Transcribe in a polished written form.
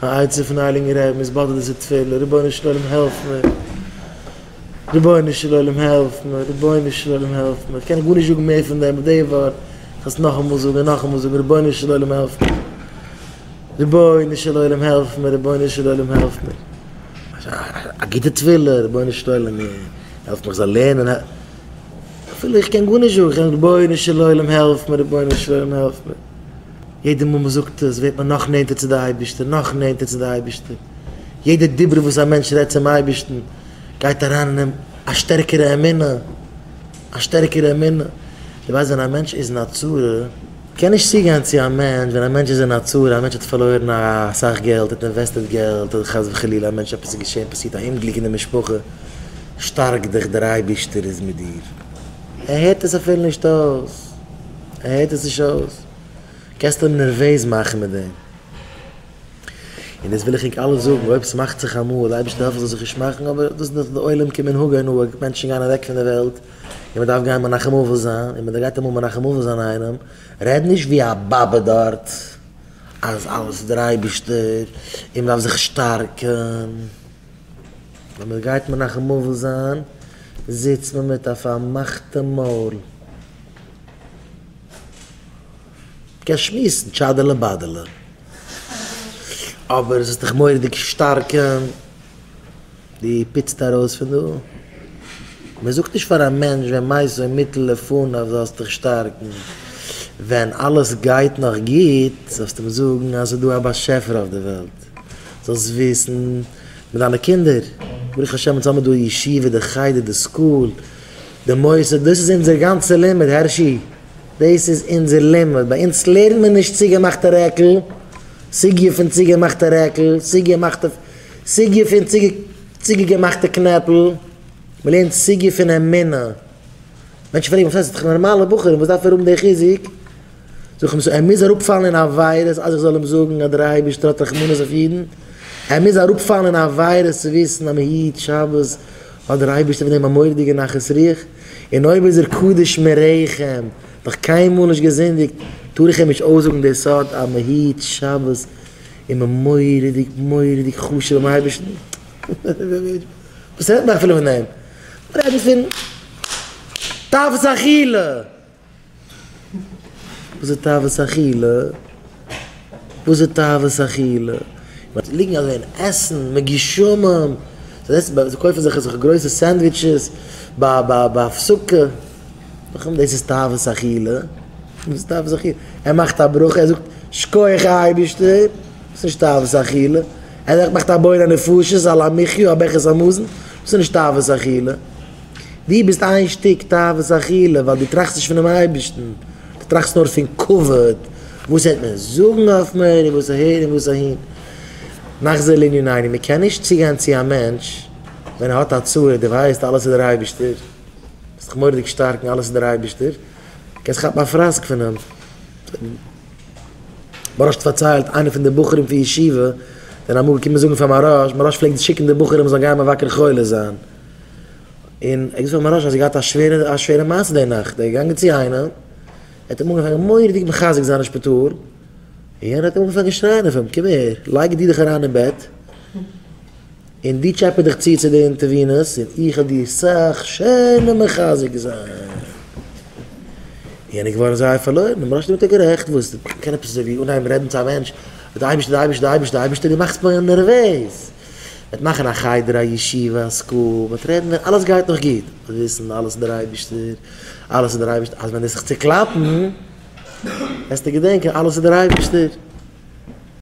א עצה פון הייליגן רבי'ן, התבודדות ותפילה, רבונו של עולם העלף מיר, רבונו של עולם העלף מיר, רבונו של עולם העלף מיר, איך קען גארנישט זאגן מער פון דעם, אויף די ווארט, איך וועל עס נאכאמאל זאגן און נאכאמאל זאגן, רבונו של עולם העלף מיר, רבונו של עולם העלף מיר, רבונו של עולם העלף מיר, א גוטע תפילה, רבונו של עולם העלף מיך זאל לערנען, אפילו איך קען גארנישט זאגן, איך קען רבונו של עולם העלף מיר, רבונו של עולם העלף מיר. יעדע מאל מען זאגט עס ווערט מען נאך נענטער צו די אייבערשטער, נאך נענטער צו די אייבערשטער, יעדע דיבור וואס א מענטש רעדט צום אייבערשטן גייט אריין אין אים א שטערקערע אמונה, א שטערקערע אמונה, דו ווייסט ווען א מענטש איז אין א צרה, קען נישט צוגיין צו א מענטש ווען א מענטש איז אין א צרה, א מענטש האט פארלוירן אסאך געלט, האט invested געלט, אדער חס וחלילה א מענטש עפעס איז געשען, פאסירט א אומגליק אין די משפחה, שטארק דיך דער אייבערשטער איז מיט דיר, ער הערט עס אפילו נישט אויס. ער הערט עס נישט אויס, קענסט אים נערוועז מאכן מיט דעם. און דאס וויל איך ענק אלע זאגן, אויב ס'מאכט זיך אמאל, די אייבערשטער העלפן ס'זאל זיך נישט מאכן, אבער דאס איז דאך די עולם כמנהגו נוהג, מענטשן גייען אוועק פון די וועלט, און מ'דארף גיין מנחם אבל זיין, און מען גייט אמאל מנחם אבל זיין איינעם, רעד נישט ווי א באבע דארט, אז אלעס איז דער אייבערשטער, און מ'דארף זיך שטארקן. ווען מ'גייט מנחם אבל זיין, זיצט מען מיט א פארמאכטע מויל. קענסט שמועסן טשאדעלע באדעלע, אבער זאלסט דיך מורא'דיג שטארקן, דו פיצט ארויס פון דא. מען זאגט נישט פאר א מענטש ווען מתו מוטל לפניו זאלסט דיך שטארקן, ווען אלעס גייט נאך גוט זאלסטו אים זאגן אז ס'איז דא א באשעפער אויף די וועלט, זאלסט וויסן מיט דיינע קינדער, ברוך השם אונז האמיר דא ישיבה, די חדר, די school, די מוסד, דאס איז אונזער גאנצע לימוד, הערשי, דאס איז אונזער לימוד, ביי אונז לערנט מען נישט צוגעמאכטע רעקל, סוגיא פון צוגעמאכטע רעקל, סוגיא מאכטע, סוגיא פון צוגעגעמאכטע קנעפל, מען לערנט סוגיא פון אמונה, מענטשן פרעגן וואס הייסט, ס'איז דאך נארמאלע בחורים, וואס דארף ער האבן די חיזוק? זאג איך אים, ער מוז אראפפאלן אין עבירות אז איך זאל אים זאגן אז דער אייבערשטער האט רחמנות אויף אידן? ער מוז אראפפאלן אין עבירות צו וויסן אז מען היט שבת האט דער אייבערשטער פון דעם א מורא'דיגע נחת רוח? און אויב איז ער קדוש מרחם, נאך קיינמאל נישט געזינדיגט, טאר איך אים נישט אויסזאגן די סוד אז מען היט שבת איז מען מורא'דיג מורא'דיג חשוב ביים אייבערשטן? וואס רעדט מען אפילו פון דעם? מען רעדט פון תאוות אכילה! וואס איז תאוות אכילה? וואס איז תאוות אכילה? ליגן אזוי און עסן מגושמים, זיי קויפן זיך אזעלכע גרויסע sandwiches ביי ביי ביי הפסקה, דאס איז תאוות אכילה? וואס איז תאוות אכילה? ער מאכט א ברכה, ער זאגט שכוח אייבערשטער, דאס איז נישט תאוות אכילה, ער מאכט א בורא נפשות על המחיה, א ברכת המזון, דאס איז נישט תאוות אכילה. דו ביסט איין שטיק תאוות אכילה ווייל דו טראכסט נישט פונעם אייבערשטן, דו טראכסט נאר פון כבוד, וואס העט מען זאגן אויף מיר און וואס אהער און וואס אהין. נחזור לענינינו, מען קען נישט צוגיין צו א מענטש ווען ער האט א צרה, דו ווייסט אלעס איז דער אייבערשטער, ביסט דיך מורא'דיג שטארקן אלעס איז דער אייבערשטער, קענסט כאפן א פראסק פון אים. מוהרא"ש האט פארציילט, איינער פון די בחורים פון ישיבה זענען אמאל געקומען זאגן פאר מוהרא"ש, מוהרא"ש פלעגט שיקן די בחורים זאלן גיין מבקר חולה זיין, און ער האט געזאגט פאר מוהרא"ש אז ער האט געהאט א שווערע א שווערע מעשה די נאכט, ער איז געגאנגען צו איינעם, ער האט אים אנגעפאנגען מורא'דיג מחזק זיין אין שפיטאל, און יענער האט אים אנגעפאנגען שרייען אויף אים, קום אהער, לייג דו דיך אריין אין בעט, און דו טשעפע דיך צו צו די אינטערווינעס, און איך וועל דיר סאך שענער מחזק זיין. יענער איז געווארן זייער פארלוירן, און מוהרא"ש האט אים גערעכט, וואס, מ'קען עפעס אזוי ווי אנהייבן רעדן צו א מענטש, די אייבערשטער, די אייבערשטער, די אייבערשטער, די אייבערשטער, דו מאכסט מיר נערוועז. מ'וועט מאכן א חדר, א ישיבה, א school, מ'וועט רעדן ווען אלעס גייט נאך גוט, מ'וועט וויסן אלעס איז דער אייבערשטער, אלעס איז דער אייבערשטער, אז ווען דו וועסט זיך צוקלאפן, וועסטו געדענקען אלעס איז דער אייבערשטער.